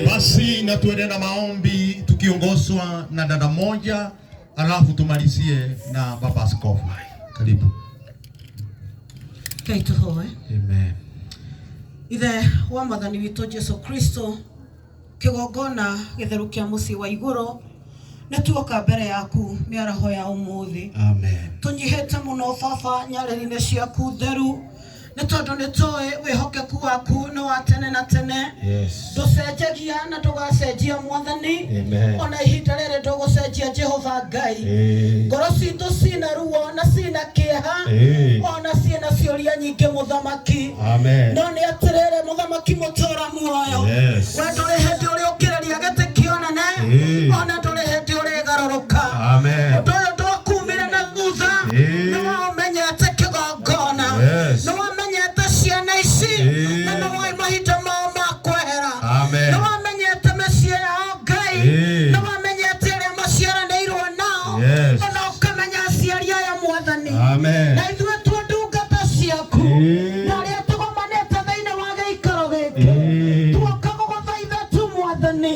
Basi na tuende na maombi tukiongozwa na dada moja, alafu tumalizie na baba askofu. Karibu. Ngai tũhoe. Amen. Ithe wa Mwathani witũ Jesu Kristo, kĩgongona gĩtheru kĩa mũciĩ wa igũrũ, nĩ tuoka mbere yaku mĩaraho ya ũmũthĩ. Amen. Tũnyihĩte mũno baba nyarĩri-inĩ ciaku theru, nĩ tondũ nĩ tũĩ wĩhokeku waku nĩ wa tene na tene. Yes. Ndũcenjagia na ndũgacenjia Mwathani. Amen. Ona ihinda rĩrĩ ndũgũcenjia Jehova Ngai. Eh. Ngoro citũ cina ruo na cina kĩeha. Eh. Ona ciĩna ciũria nyingĩ mũthamaki. Amen. No nĩ atĩrĩrĩ mũthamaki mũtũra muoyo. Yes. We ndũrĩ hĩndĩ ũrĩũkĩrĩria gĩtĩ kĩonene. Eh. Ona ndũrĩ hĩndĩ ũrĩgarũrũka. Amen. Ũndũ ũyũ ndwakumire na thutha. Eh. Nĩ waũmenyete kĩgongona. Yes. Nĩ wamenyete ciana ici. Eh. Na nĩ woĩ mahinda mao ma kwehera. Amen. Nĩ wamenyete mĩciĩ yao Ngai. Eh. Nĩ wamenyete arĩa maciaranĩirwo nao. Yes. Ona ũkamenya aciari aya Mwathani. Amen. Na ithuĩ tuo ndungata ciaku. Eh. Na arĩa tũgomanĩte thĩinĩ wa gĩikaro gĩkĩ. Eh. Tuoka gũgũthaitha tu Mwathani.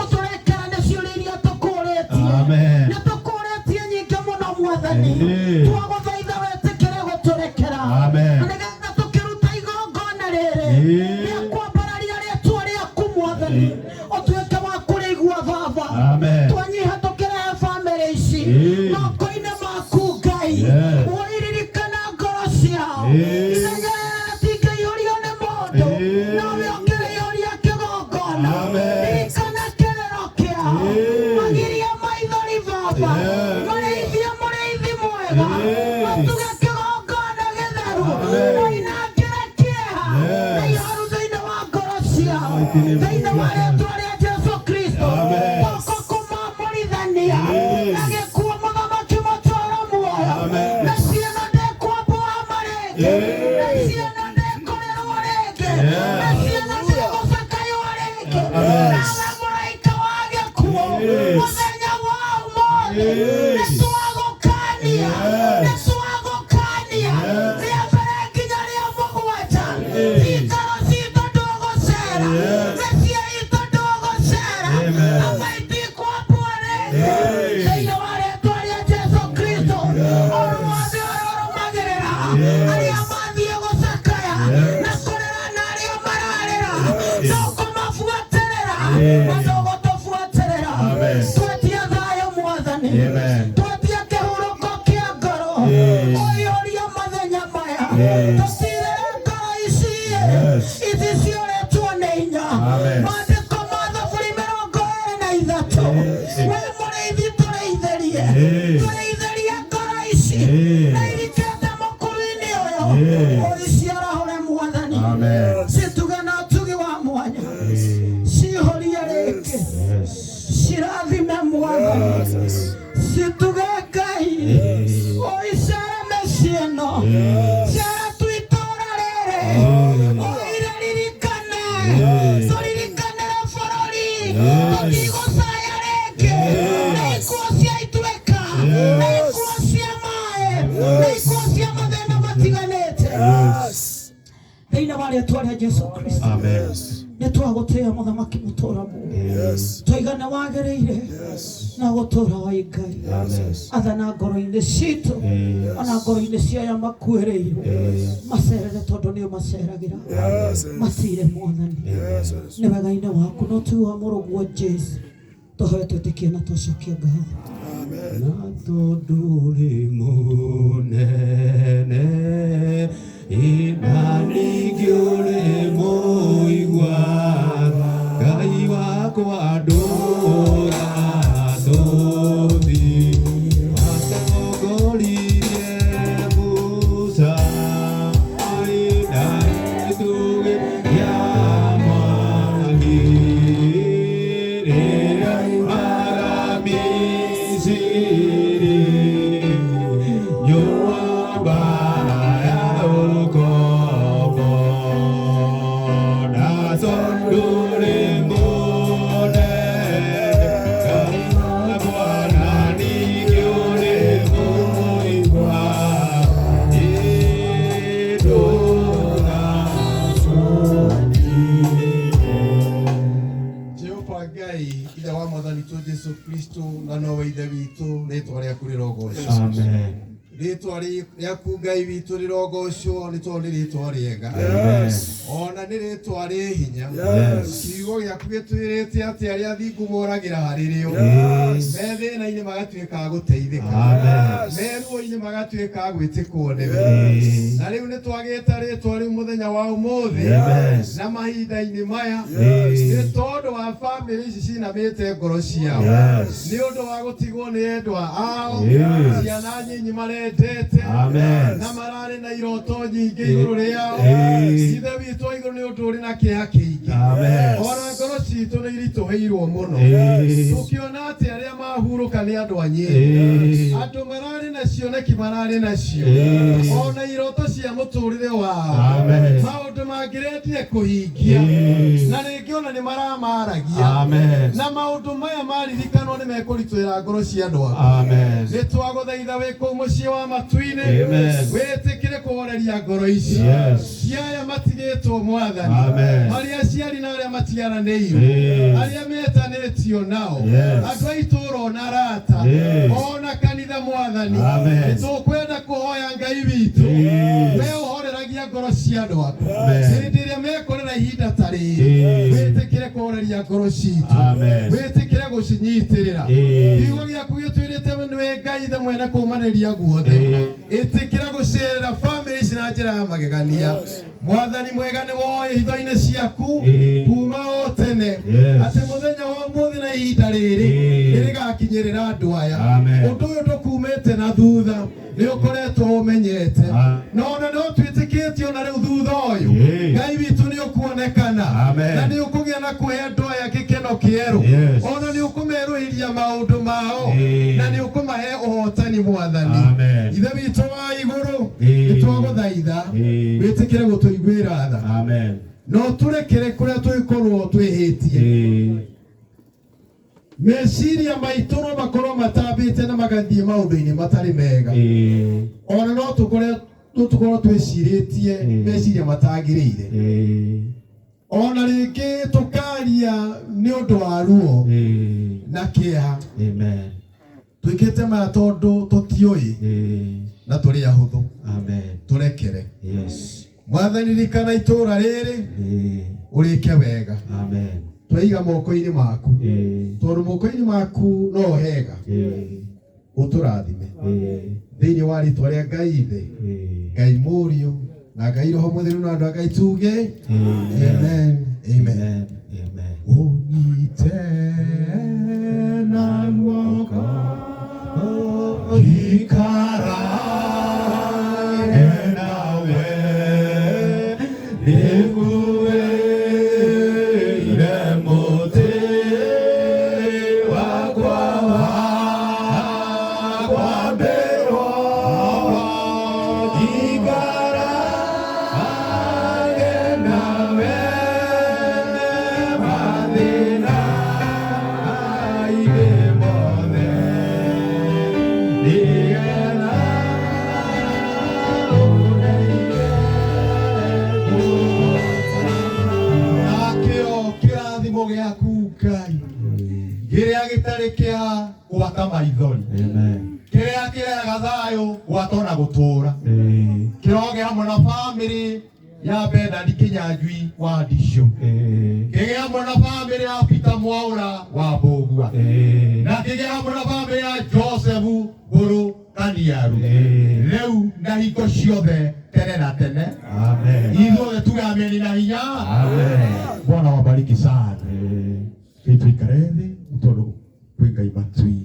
Ũtũrekere nĩ ciũria iria tũkũrĩtie. Amen. Nĩ tũkũrĩtie nyingĩ mũno Mwathani. Eh. Twagũthaitha wĩtĩkĩre gũtũrekera. Amen. Na nĩgetha tũkĩruta igongona rĩrĩ. Eh. Rĩa kwambararia rĩtwa rĩaku Mwathani. Ũtuĩke wa kũrĩigua Baba. Amen. Twanyiha tũkĩrehe bamĩrĩ ici. Eh. Moko-inĩ maku Ngai. Yes. Ũiririkana ngoro ciao. Eh. Ithenya tingĩiyũrio nĩ mũndũ. Eh. Nawe ũkĩrĩiyũria kĩgongona. Amen. Ririkana kĩrĩro kĩao. Eh. Magiria maithori Baba. Yes. Marĩithie mũrĩithi mwega. Yes. Matuge kĩgongona gĩtheru. Amen. Moinangĩre kĩeha. Yes. Na ihoru thĩinĩ wa ngoro ciao. Mighty name of Thĩinĩ wa Jesus. rĩtwa rĩa Jesu Kristo. Amen. Gũkũ kũmamũrithania. Yes. Na gĩkuũ mũthamaki mũtũũro muoyo. Amen. Na ciana ndĩkwambwo hama rĩngĩ. Yes. Na ciana ndĩkũrĩrwo rĩngĩ. Yes. Na ciana ndĩgũcakaywo rĩngĩ. Amen. Nawe mũraika wa gĩkuũ. Yes. Mũthenya wa ũmũthĩ. Yes. Nĩtwagũkania. Yes. Nĩtwagũkania. Yes. Rĩa mbere nginya rĩa mũgwanja. Yes. Ciikaro citũ ndũgũcera. Yes. Mĩciĩ itũ ndũgũcera. Amen. Ama itikwambwo rĩngĩ. Yes. Thĩinĩ wa rĩtwa rĩa Jesu Kristo. Ũru wothe ũrĩa ũrũmagĩrĩra. Yes. Arĩa mathiĩ gũcakaya. Yes. Na kũrĩra na arĩa mararĩra. Yes. Ndũkũmabuatĩrĩra. Yes. Na ndũgũtũbuatĩrĩra. Amen. Twetia thayũ Mwathani. Amen. Twetia kĩhurũko kĩa ngoro. Yes. Ũiyũrie mathenya maya. Yes. Tũtirĩre ngoro ici. Yes. Ici ciũrĩtwo nĩ hinya. Amen. Maandĩko ma Thaburi 23. Yes. We mũrĩithi tũrĩithĩrie. Yes. Tũrĩithĩrie ngoro ici. Yes. Na irikĩte mũkuru-inĩ ũyũ. Yes. Ũgĩciarahũre Mwathani. Amen. Cituge na ũtugi wa mwanya. Yes. Cihũrie rĩngĩ. Yes. Cirathime Mwathani. Cituge Ngai. Yes. Ũicere mĩciĩ ĩno. Yes. Cera tu itũũra rĩrĩ. Yes. Ũire ririkane. Yes. Tũririkanĩre bũrũri. Yes. Tũtigũcaya rĩngĩ. Yes. Na ikuũ cia ituĩka. Yes. Na ikuũ cia maĩ. Na ikuũ cia mathĩna matiganĩte. Yes. Thĩinĩ wa rĩtwa rĩa Jesu Kristo. Amen. Nĩ twagũtĩĩa mũthamaki mũtũũra muoyo. Yes. Twaiga nĩ wagĩrĩire na gũtũũra wa Ngai. Amen. Athana ngoro-inĩ citũ Yes. ona ngoro-inĩ cia aya makuĩrĩirwo Yes. macerere tondũ nĩo maceragĩra matire Mwathani. Yes. Nĩ wega-inĩ waku na ũtugi wa mũrũguo Jesu tũhoe twĩtĩkie na tũcokie ngatho. Na tondũ ũrĩ mũnene, na ningĩ ũrĩ mũigua, Ngai wakwa ndũgatũthi. Watongoririe Musa na gĩtugĩ kĩa mwaki rĩrĩa oimaga Misiri, nyũmba ya ũkombo. Na tondũ ũrĩ mũnene, Ngai wakwa, na ningĩ ũrĩ mũigua, ĩ ndũgatũtige. Jehova Ngai, ithe wa Mwathani witũ Jesu Kristo, na nowe ithe witũ, rĩtwa rĩaku rĩrogocwo. Amen. Rĩtwa rĩaku Ngai witũ rĩrogocwo, nĩ tondũ nĩ rĩtwa rĩega. Amen. Ona nĩ rĩtwa rĩ hinya. Yes. Kiugo gĩaku gĩtwĩrĩte atĩ arĩa athingu moragĩra harĩ rĩo. Yes. Me thĩna-inĩ magatuĩka a gũteithĩka. Amen. Me ruo-inĩ magatuĩka a gwĩtĩkwo nĩwe. Yes. Na rĩu nĩ twagĩta rĩtwa rĩu mũthenya wa ũmũthĩ Amen. na mahinda-inĩ maya, Yes. nĩ tondũ wa bamĩrĩ ici cinamĩte ngoro ciao Yes. nĩ ũndũ wa gũtigwo nĩ endwa ao, Yes. ciana nyinyi marendete Amen. na mararĩ na iroto nyingĩ igũrũ rĩao. Yes. Ithe witũ wa igũrũ, nĩ ũndũ ũrĩ na kĩeha kĩingĩ, Amen. ona ngoro citũ nĩ iritũhĩirwo mũno, Yes. tũkĩona atĩ arĩa mahurũka nĩ andũ a Nyĩrĩ, Yes. andũ mararĩ na cioneki, mararĩ nacio Yes. ona iroto cia mũtũrĩre wao, Amen. maũndũ mangĩrendire kũhingia, Yes. na rĩngĩ ona nĩ maramaragia, Amen. na maũndũ maya maririkanwo nĩ mekũritũhĩra ngoro cia andũ aku. Amen. Nĩ twagũthaitha wĩ kũu mũciĩ wa matu-inĩ, Amen. wĩtĩkĩre kũhoreria ngoro ici Yes. cia aya matigĩtwo, Mwathani, Amen. marĩa aciari na arĩa matiaranĩirwo, Yes. arĩa metanĩtio nao, Yes. andũ a itũũra ona arata, Yes. ona kanitha, Mwathani. Amen. Nĩ tũkwenda kũhoya Ngai witũ, Yes. we ũhoreragia ngoro cia andũ aku, Amen. hĩndĩ ĩrĩa mekorera ihinda ta rĩrĩ, Yes. wĩtĩkĩre kũhoreria ngoro citũ, Amen. wĩtĩkĩre gũcinyitĩrĩra. Yes. Kiugo gĩaku gĩtwĩrĩte nĩwe Ngai ithe mwene kũmanĩria guothe. Yes. Ĩtĩkĩra gũcerera bamĩrĩ ici na njĩra ya magegania. Mwathani mwega, nĩ woĩ hitho-inĩ ciaku Yes. kuma o tene Yes. atĩ mũthenya wa ũmũthĩ na ihinda rĩrĩ Yes. nĩ rĩgakinyĩrĩra andũ aya. Amen. Ũndũ ũyũ ndũkumĩte na thutha, nĩ ũkoretwo ũmenyete, Ah. na ona no twĩtĩkĩtie ona rĩu thutha ũyũ, Yes. Ngai witũ, nĩ ũkuonekana Amen. na nĩ ũkũgĩa na kũhe andũ aya gĩkeno kĩerũ, Yes. ona nĩ ũkũmerũhĩria maũndũ mao, Yes. na nĩ ũkũmahe ũhotani, Mwathani. Amen. Ithe witũ wa igũrũ, Yes. nĩ twagũthaitha Yes. wĩtĩkĩre gũtũiguĩra tha, Amen. no tũrekere kũrĩa tũgĩkorwo twĩhĩtie. Yes. Meciria maitũ no makorwo matambĩte na magathiĩ maũndũ-inĩ matarĩ mega, Yes. ona no tũkore no tũkorwo twĩcirĩtie meciria matagĩrĩire, Yes. ona rĩngĩ tũkaria nĩ ũndũ wa ruo Yes. na kĩeha. Amen. Twĩkĩte maya tondũ tũtiũĩ Yes. na tũrĩ ahũthũ. Amen. Tũrekere. Yes. Mwathani, ririkana itũũra rĩrĩ, Yes. ũrĩke wega. Amen. Twaiga moko-inĩ maku, Yes. tondũ moko-inĩ maku no hega. Yes. Ũtũrathime Yes. thĩinĩ wa rĩtwa rĩa Ngai Ithe, Yes. Ngai Mũriũ na Ngai Roho Mũtheru, na andũ a Ngai tuge amen, amen. Amen. Amen. Ũnyite na guoko, ikarage nawe, nĩnguĩire mũtĩ wakwa wa kwambĩrwo, ikarage nawe mathĩna-inĩ mothe, nĩgetha ũndeithie. Nakĩo kĩrathimo gĩaku Ngai, kĩrĩa gĩtarĩ kĩa gwata maithori, Amen. kĩrĩa kĩrehaga thayũ gwata ona gũtũũra, Yes. kĩroge hamwe na bamĩrĩ Ya Bernard Kinyanjui wa Ndicũ, kĩgĩe hamwe na bamĩrĩ ya Peter Mwaura wa Mbũgua, na kĩgĩe hamwe na bamĩrĩ ya Joseph Mbũrũ Kaniaru, rĩu na hingo ciothe tene na tene. Amen. Ithuothe tuge ameni na hinya. Amen. Bwana wabariki sana. Tuikare thĩ tondũ kwĩ Ngai matu-inĩ.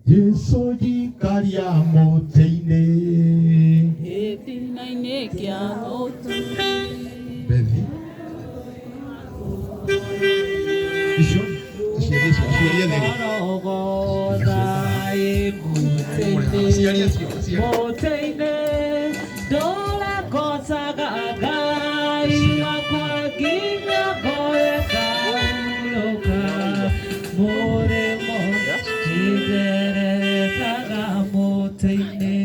Jesu njikaria mũtĩ-inĩ. Gĩtina-inĩ kĩa mũtĩ. Bethi icio aciari acio, aciari etheri. Gorogotha ĩ mũtĩ-inĩ. Aciari acio, aciari. Mũtĩ-inĩ ndũragocaga Ngai wakwa nginya ngoe kahurũka. Mũrĩmo nĩnderetaga mũtĩ-inĩ.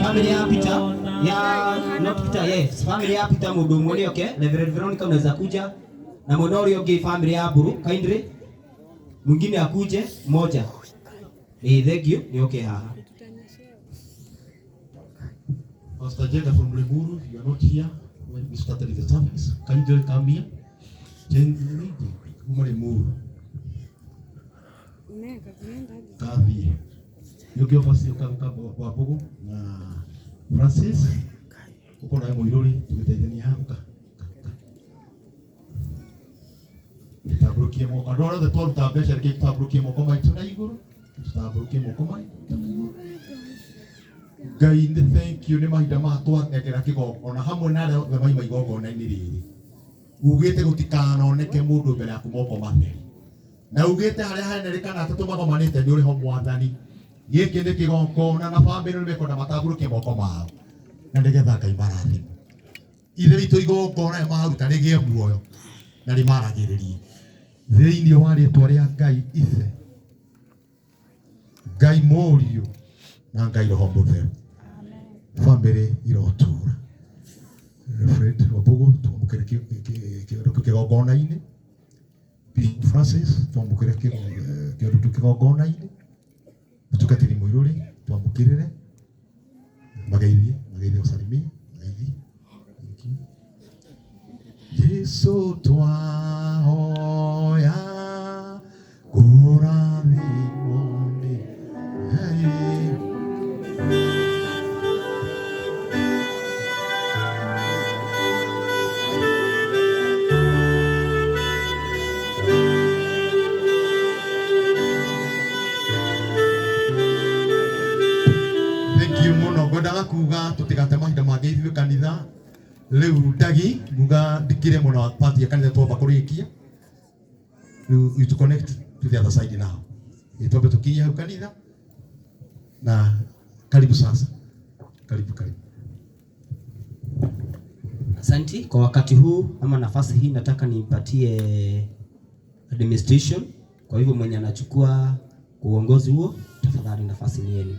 Family ya Peter, ya not Peter, yes. Family ya Peter mundu umwe ni okay. Reverend Veronica unaweza kuja na mwena uria ungi family ya Mburu kindly mwingine akuje moja. Thank you. Ni okay haha. Pastor Jenda from Limuru, you are not here when we started the service. Can you just come here? Jane, kuma Limuru. Kathi. Yuki ofasi wa Mbugu na Francis. Uko na muiruri tugiteithania hau ka. Tutambũrũkie moko. Andũ arĩa othe twaruta mbeca reke tutambũrũkie moko maitũ na igũrũ. Tutambũrũkie moko maitũ na igũrũ. Ngai nĩ thank you nĩ mahinda maya twanengera kĩgongona hamwe na arĩa othe maima igongona-inĩ rĩrĩ. Ugĩte gũtikanoneke mũndũ mbere yaku moko matheri. Na ugĩte harĩa hanene kana atatũ magomanĩte nĩ ũrĩ ho Mwathani. Gĩkĩ nĩ kĩgongona na bamĩrĩ nĩ mekwenda matambũrũkie moko mao na nĩgetha Ngai marathime. Ithe witũ igongona rĩrĩa maruta rĩgĩe muoyo na rĩmaragĩrĩrie. Thĩinĩ wa rĩtwa rĩa Ngai Ithe, Ngai Mũriũ na Ngai Roho Mũtheru. Bamĩrĩ irotura. Reverend Wambugu twamũkĩre kĩondo kĩu kĩgongona-inĩ. Bishop Francis twamũkĩre kĩondo kĩu kĩgongona-inĩ. Mũtungatĩri Mũirũrĩ twamũkĩrĩre. Mageithie, mageithie ũsalimie, mageithie. Thank you. Jesu twahoya kũrathimwo nĩ Hey. Thank you muno. Ngwendaga kuga tutigate mahinda mangĩ ithuĩ kanitha rĩu ndagi nguga ndikire mũno part ya kanitha twamba kũrĩkia. Rĩu you to connect to the other side now. Twambe tũkinye hau kanitha na karibu sasa. Karibu, karibu. Asanti kwa wakati huu ama nafasi hii, nataka nimpatie administration. Kwa hivyo mwenye anachukua uongozi huo, tafadhali nafasi ni yenu.